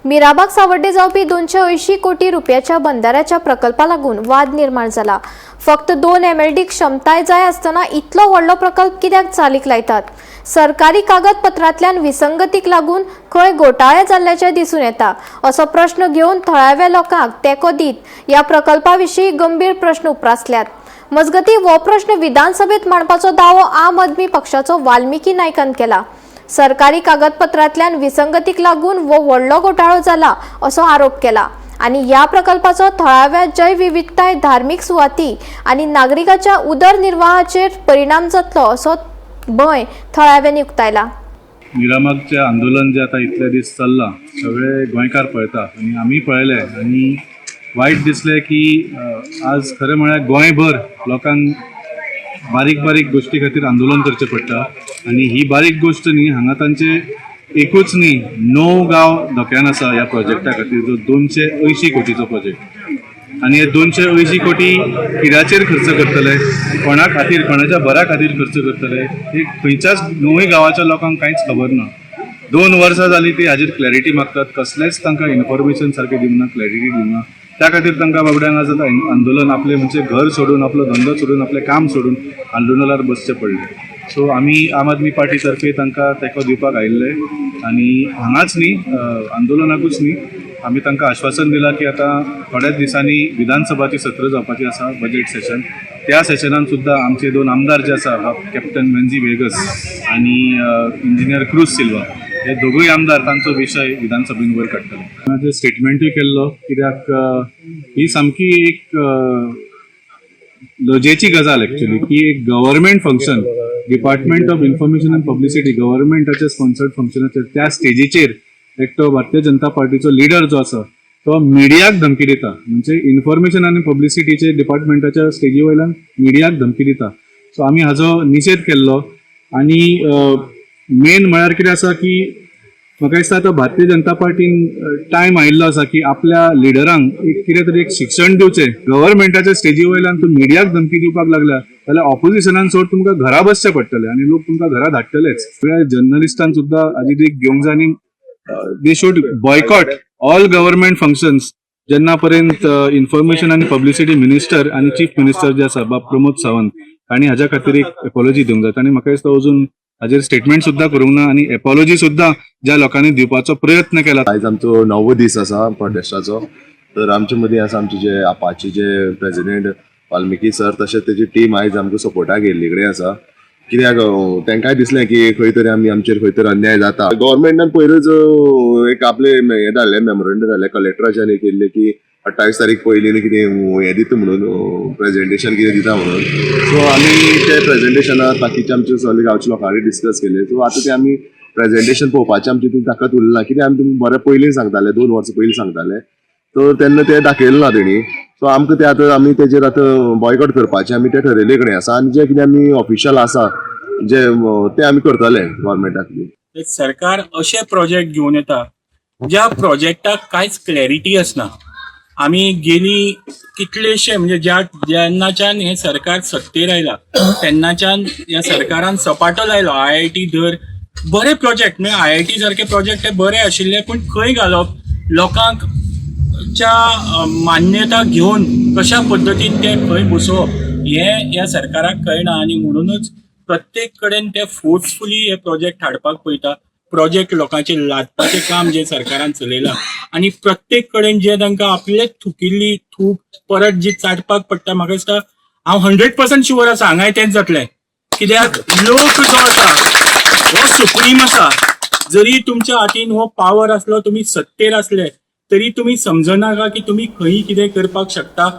मिराबाग सावड्डे जावपी 280 कोटी रुपयाच्या बंदाऱ्याच्या प्रकल्पा लागून वाद निर्माण जाला. फक्त 2 एमएलडी क्षमताय जाय आसतना इतलो व्हडलो प्रकल्प कित्याक चालीक लायतात? सरकारी कागदपत्रांतल्यान विसंगतीक लागून खंय घोटाळे जाल्ल्याचें दिसून येता, असो प्रश्न घेवन थळाव्या लोकांक तेंको दीत ह्या प्रकल्पा विशीं गंभीर प्रश्न उप्रासल्यात. मजगतीं, हो प्रश्न विधानसभेत मांडपाचो दावो आम आदमी पक्षाचो वाल्मिकी नायकान केला. सरकारी कागदपत्रांतल्यान विसंगतीक लागून हो व्हडलो घोटाळो जाला असो आरोप केला आनी ह्या प्रकल्पाचो थळाव्या जैवविविधताय, धार्मीक सुवाती आनी नागरिकाच्या उदरनिर्वाहाचेर परिणाम जातलो असो भंय थळाव्यांनी उक्तायला. मिरामागचें आंदोलन जें आतां इतले दीस चल्लां, सगळे गोंयकार पळयता आनी आमी पळयलें आनी वायट दिसलें की आज खरें म्हळ्यार गोंयभर लोकांक बारीक बारीक गोश्टी खातीर आंदोलन करचें पडटा आनी ही बारीक गोश्ट न्ही. हांगा तांचे एकूच न्ही, णव गांव धोक्यान आसा ह्या प्रोजेक्टा खातीर, जो 280 कोटीचो प्रोजेक्ट. आनी हे 280 कोटी कित्याचेर खर्च करतले, कोणा खातीर, कोणाच्या बऱ्या खातीर खर्च करतले, हे खंयच्याच णवूय गांवाच्या लोकांक कांयच खबर ना. 2 वर्सां जालीं ती हाजेर क्लॅरिटी मागतात. कसलेंच तांकां इन्फॉर्मेशन सारकें दिवंक ना, क्लॅरिटी दिवंक ना. त्या खातीर तांकां बाबड्यांक आज आतां आंदोलन, आपलें म्हणजे घर सोडून, आपलो धंदो सोडून, आपलें काम सोडून आंदोलनार बसचें पडलें. सो आमी आम आदमी पार्टी तर्फे तांकां तेंको दिवपाक आयिल्ले आनी हांगाच न्ही, आंदोलनाकूच न्ही, आमी तांकां आश्वासन दिलां की आतां थोड्याच दिसांनी विधानसभाची सत्र जावपाची आसा, बजेट सेशन. त्या सेशनान सुद्दां आमचे दोन आमदार जे आसा, कॅप्टन वेन्झी वेगस आनी इंजिनियर क्रूज सिल्वा, हे दोगूय आमदार तांचो विशय विधानसभेन वयर काडटले. हाजेर स्टेटमेंटूय केल्लो, कित्याक ही सामकी एक लजेची गजाल एक्चुअली की एक government function, Department of Information and Publicity, गव्हर्मेंटाचे स्पॉन्सर्ड फंक्शनाचेर, त्या स्टेजीचेर एकटो भारतीय जनता पार्टीचो लिडर जो आसा तो मिडियाक धमकी दिता. म्हणजे इन्फॉर्मेशन आनी पब्लिसिटीचे डिपार्टमेंटाच्या स्टेजी वयल्यान मिडियाक धमकी दिता. सो आमी हाजो निशेध केल्लो. आनी मेन म्हळ्यार कितें आसा की म्हाका दिसता आतां भारतीय जनता पार्टीन टायम आयिल्लो आसा की आपल्या लिडरांक एक कितें तरी एक शिक्षण दिवचें. गव्हर्मेंटाच्या स्टेजी वयल्यान तूं मिडियाक धमकी दिवपाक लागल्या जाल्यार ऑपोजिशनान सोड, तुमकां घरा बसचें पडटलें आनी लोक तुमकां घरा धाडटलेच. सगळ्या जर्नलिस्टान सुद्दां हाजी देख घेवंक जाय आनी they should boycott all government functions जेन्ना पर्यंत इन्फॉर्मेशन आनी पब्लिसिटी मिनिस्टर आनी चीफ मिनिस्टर जे आसा बाब प्रमोद सावंत हांणी हाज्या खातीर एक एपॉलॉजी दिवंक जाय. आनी म्हाका दिसता अजून हाजेर स्टेटमेंट सुद्दां करूंक ना आनी एपॉलॉजी सुद्दां ज्या लोकांनी दिवपाचो प्रयत्न केला. आयज आमचो णवो दीस आसा प्रोटेस्टाचो. तर आमचे मदीं आसा आमचे जे आपाचे जे प्रेसिडेंट वाल्मिकी सर, तशेंच तेजी टीम आयज आमकां सपोर्टाक येयल्ली कडेन आसा. कित्याक तांकांय दिसलें की खंय तरी आमी आमचेर खंय तरी अन्याय जाता. गव्हर्मेंटान पयरूच एक आपले हें धाडलें, मेमोरंडम धाडलें कलेक्टराच्यान केल्लें की 28 तारीख पयलीं न्ही कितें हें दिता म्हणून, प्रेजेंटेशन कितें दिता म्हणून. सो आमी ते प्रेजेंटेशनाक बाकीचे आमचे सगळे गांवच्या लोकां कडेन डिस्कस केले. सो आतां ते आमी प्रेजेंटेशन पळोवपाचें आमचे तितून ताकद उरना. कित्याक आमी तुमकां बरें पयलीं सांगताले, 2 वर्सां पयलीं सांगताले, तर तेन्ना ते दाखयलें ना तेणी. सो आमकां ते आतां आमी तेजेर आतां बॉयकॉट करपाचें आमी ते ठरयल्ले कडेन आसा आनी जे कितें आमी ऑफिशियल आसा जे ते आमी करतले गव्हर्मेंटाक. एक सरकार अशे प्रोजेक्ट घेवन येता ज्या प्रोजेक्टाक कांयच क्लॅरिटी आसना. आमी गेली कितलेशे, म्हणजे ज्या जेन्नाच्यान हें सरकार सत्तेर आयला तेन्नाच्यान ह्या सरकारान सपाटो लायलो. आयआयटी धर, बरे प्रोजेक्ट, म्हणजे आयआयटी सारके प्रोजेक्ट हे बरे आशिल्ले, पूण खंय घालप, लोकांक च्या मान्यता घेवन कशा पद्दतीन ते खंय बसोवप हें ह्या सरकाराक कळना. आनी म्हणूनच प्रत्येक कडेन ते फोर्सफुली हे प्रोजेक्ट हाडपाक पळयता. प्रोजेक्ट लोकांचेर लादपाचें काम जे सरकारान चलयलां आनी प्रत्येक कडेन जे तांकां आपले थुकिल्ली थूक परत जी चाटपाक पडटा, म्हाका दिसता हांव 100% शुअर आसा हांगाय तेंच जातलें. कित्याक लोक जो आसा हो सुप्रीम आसा. जरी तुमच्या हातीन हो पावर आसलो, तुमी सत्तेर आसले, तरी तुमी समजनाका की तुमी खंय कितें करपाक शकता.